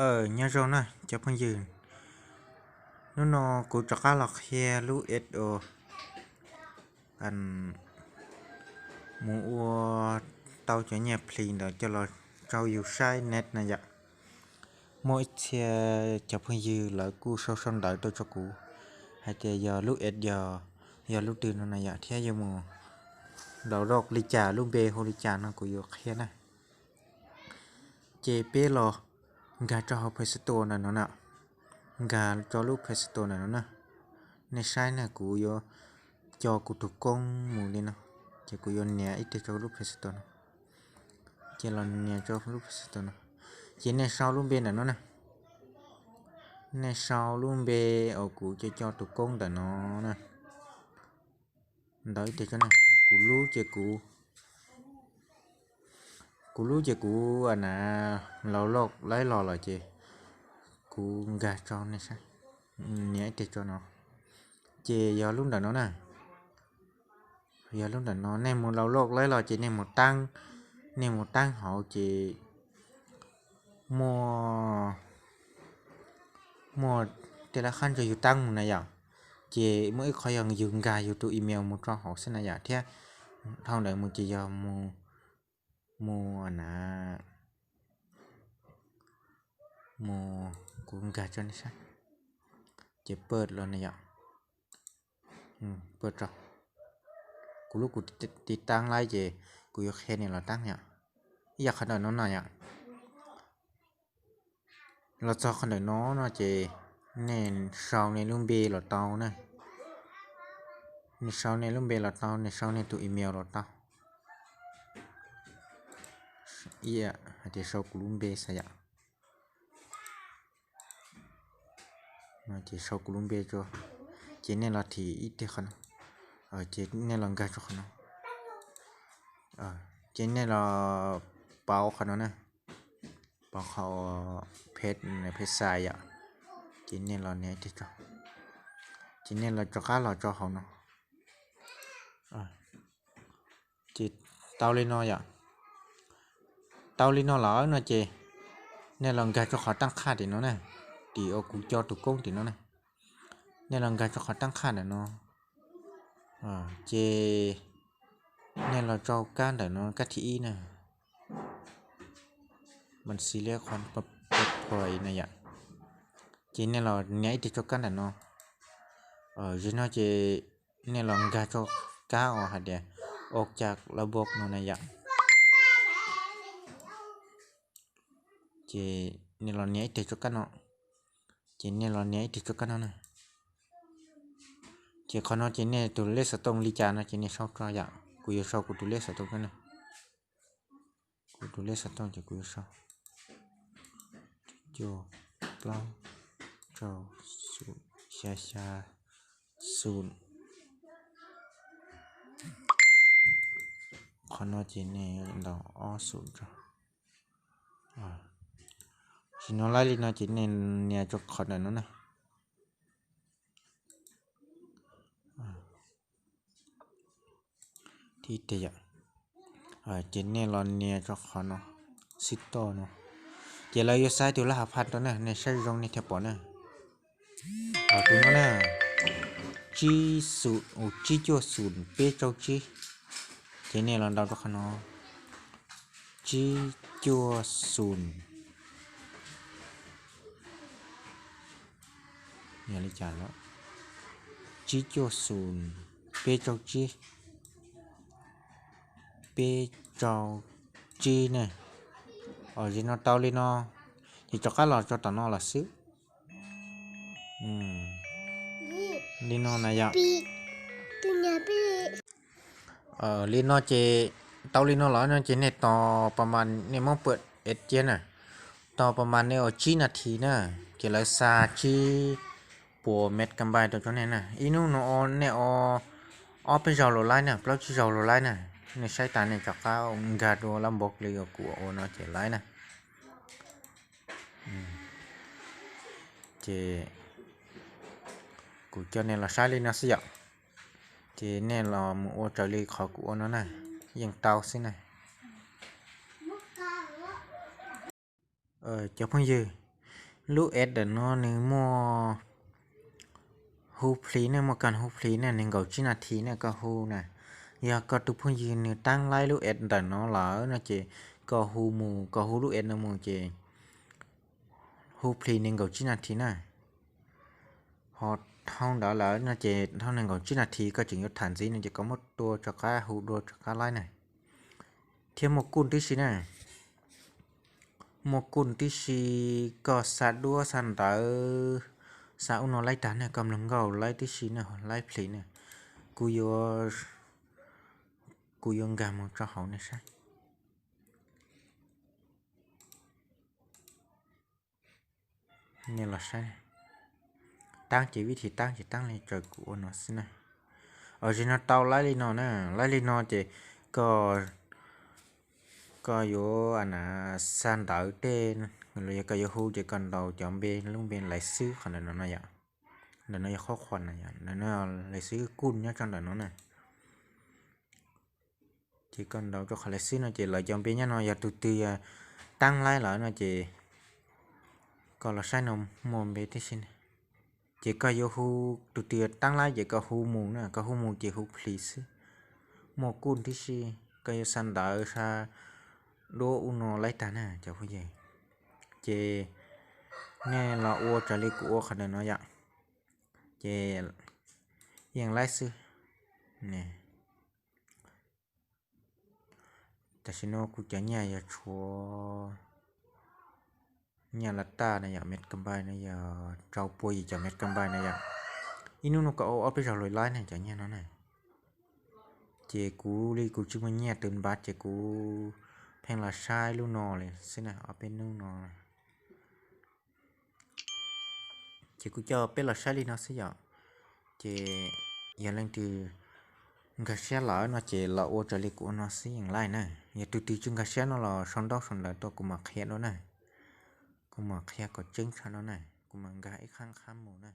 Nyob zoo na cov phooj ywg, hnub no kuv rov qab los qhia lub app uas mus ua tau cov nyiaj plis ntawd coj los rau yus saib net na yom. Muaj ib txhia cov phooj ywg lawv kuj sau sau ntawv tuaj rau kuv hais tias yog lub app yog, yog lub twg no na yom, thiab yuav mus download li cas, lub npe hu li cas no kuv yuav qhia na. Ces peb los nkag rau hauv Play Store ntawm no na, nkag rau lub Play Store ntawm no na. Nej saib na, kuv yuav coj kuv tus koob mus li no, ces kuv yuav nias ib teg rau lub Play Store no, ces los nias rau lub Play Store no, ces nej sau lub npe ntawm no na. Nej sau lub npe uas kuv coj coj tus koob ntawm no na, ntawd ib teg tso na. Kuv lub ces kuv, kuv lub ces kuv na, download laib los lawm ces kuv nkag rau nej saib, nias ib teg tso no, ces yog lub ntawm no na. Yog lub ntawm no nej mus download laib los ces nej mus taab, nej mus taab hauv ces muaj, muaj tej lab qhab ntawd yus taab mus na yom, ces muaj ib qhov yog yus nkag yus tus email mus rau hauv xwb na yom, thiab dhau ntawd mus ces yog mus, mus na, mus, kuv nkag rau nej saib, ces pawj los na yom, pawj rau. Kuv lub kuv tiv taab laib ces kuv yuav qhia nej los taab yom, ib yam qhov ntawm no no yom. Los txog qhov ntawm no no ces nej sau nej lub npe los tau na. Nej sau nej lub npe los tau, nej sau nej tus email los tau. Ib yam hais tias sau kuv lub npe xav yom. Ces sau kuv lub npe rau, ces nej los thim ib teg qhov no, ces nej los nkag rau qhov no, ces nej los pauv qhov no na, pauv qhov peb, peb xais yom, ces nej los nias ib teg rau, ces nej los rov qab los rau hauv no. Ces tau li no yom. Tau li no lawm no ces nej los nkag rau qhov taab qhaj tim no na, tim uas kuv coj tus koob tim no na. Nej los nkag rau qhov taab qhaj ntawm no, ces nej los rau kab ntawm no, kab thib ib na, mas xis liab qhov pos na yom. Ces nej los nias ib teg rau kab ntawm no. Zim no ces nej los nkag rau kab uas hais tias ua cas la bob no na yom. Ces nej los nias ib teg rau kab no, ces nej los nias ib teg rau kab no na. Ces qhov no ces nej tus lej xov tooj li cas no ces nej sau rau yom, kuv yuav sau kuv tus lej xov tooj na. Kuv tus lej xov tooj ces kuv yuav sau cuaj plaub rau xya xya xum. Qhov no ces nej ntaus ob xum rau. Tsis no laib li no ces nej nias rau qhov ntawm no na. Thib teg yom. Ces nej los nias rau qhov no, xib toj no, ces lawv yuav xa tus laj hav phaj rau na, nej saib zoo nej thiaj pom na. Tus no na, tsib xum, tsib cuaj xum peb rau tsib. Ces nej los ntaus rau qhov no, tsib cuaj xum, yog li cas los, tsib cuaj xum peb rau tsib, peb rau tsib ne. Zim no tau li no, ces rov qab los rau tom no los xwb. Li no na yom. Li no ces tau li no los no ces nej tos pas mas nej muab pam ev tiag na, tos pas mas nej ua tsib nas this na, ces lawv xa tsib puas megabyte rau nej na. Ib hnub no nej ua ob peb zaug los laib na, plaub tsib zaug los laib na. Nej saib tas nej rov qab nkag dua lab npov li uas kuv ua no ces laib na. Ces kuv coj nej los saib li no xwb yom. Ces nej los mus ua raws li qhov kuv ua no na, yeej tau xwb na. Cov phooj ywg, Lub ads ntawm no nws muaj hu plis ne, muaj kas hu plis ne, nees nkaum tsib nas this ne koj hu na. Yog koj tus phooj ywg nws tab laib lub ads ntawm no lawm no ces koj hu mus, koj hu lub ads no mus ces hu plis nees nkaum tsib nas this na. Ho dhau ntawd lawm no ces dhau nees nkaum tsib nas this koj tseem yuav tham ntxiv no ces koj muab tua rov qab hu dua rov qab laib na. Thiab muaj kuj tib si na, muaj kuj tib si, koj xa duab xa ntawv, xa ub no laib tag ne koj mloog nkauj laib tib si na, laib plis na. Kuv yuav, kuv yuav nkag mus rau hauv nej saib. Nej los saib, tab ces vib thim tab ces tab li raws kuv ua no xwb na. Os, zim no tau laib li no na, laib li no ces koj, koj yuav xa ntawv tej los yog koj yuav hu ces koj ntaus cov npe, lub npe lais xwb qhov ntawm no no yom. Ntawm no yog qhob qhuas na yom, ntawm no lais xwb kuj nyob rau ntawm no na. Ces koj ntaus rau qhov lais xwb no ces lawv cov npe nyob no yog tus twg yog tab laib lawm no ces koj los saib no muaj npe tib si na. Ces koj yuav hu, tus twg yog tab laib ces koj hu mus na, koj hu mus ces hu plis xwb. Muaj kuj tib si, koj yuav xa ntawv xa duab ub no laib tag na cov phooj ywg. Ces nej los ua raws li kuv ua qhov ntawm no yom. Ces yeej laib xwb. Tam sim no kuv cov nyiaj yog tshuav nyiaj las taj na yom, megabyte no yog rau pua yim caum megabyte na yom. Ib hnub no kom ua ob peb zaug los laib ne cov nyiaj no na. Ces kuv li kuv tsis muaj nyiaj twv npav ces kuv pheej los saib lub no li xwb na, ob peb hnub no. Ces kuv coj peb los saib li no xwb yom. Ces yog leej twg nkag siab lawm no ces los ua raws li kuv ua no xwb yeej laib na. Yog tus twg tsis nkag siab no los sau ntaub sau ntawv tuaj kuv mam qhia dua na. Kuv mam qhia kom tseeb tshaj no na, kuv mam nkag ib qhab qhab mus na.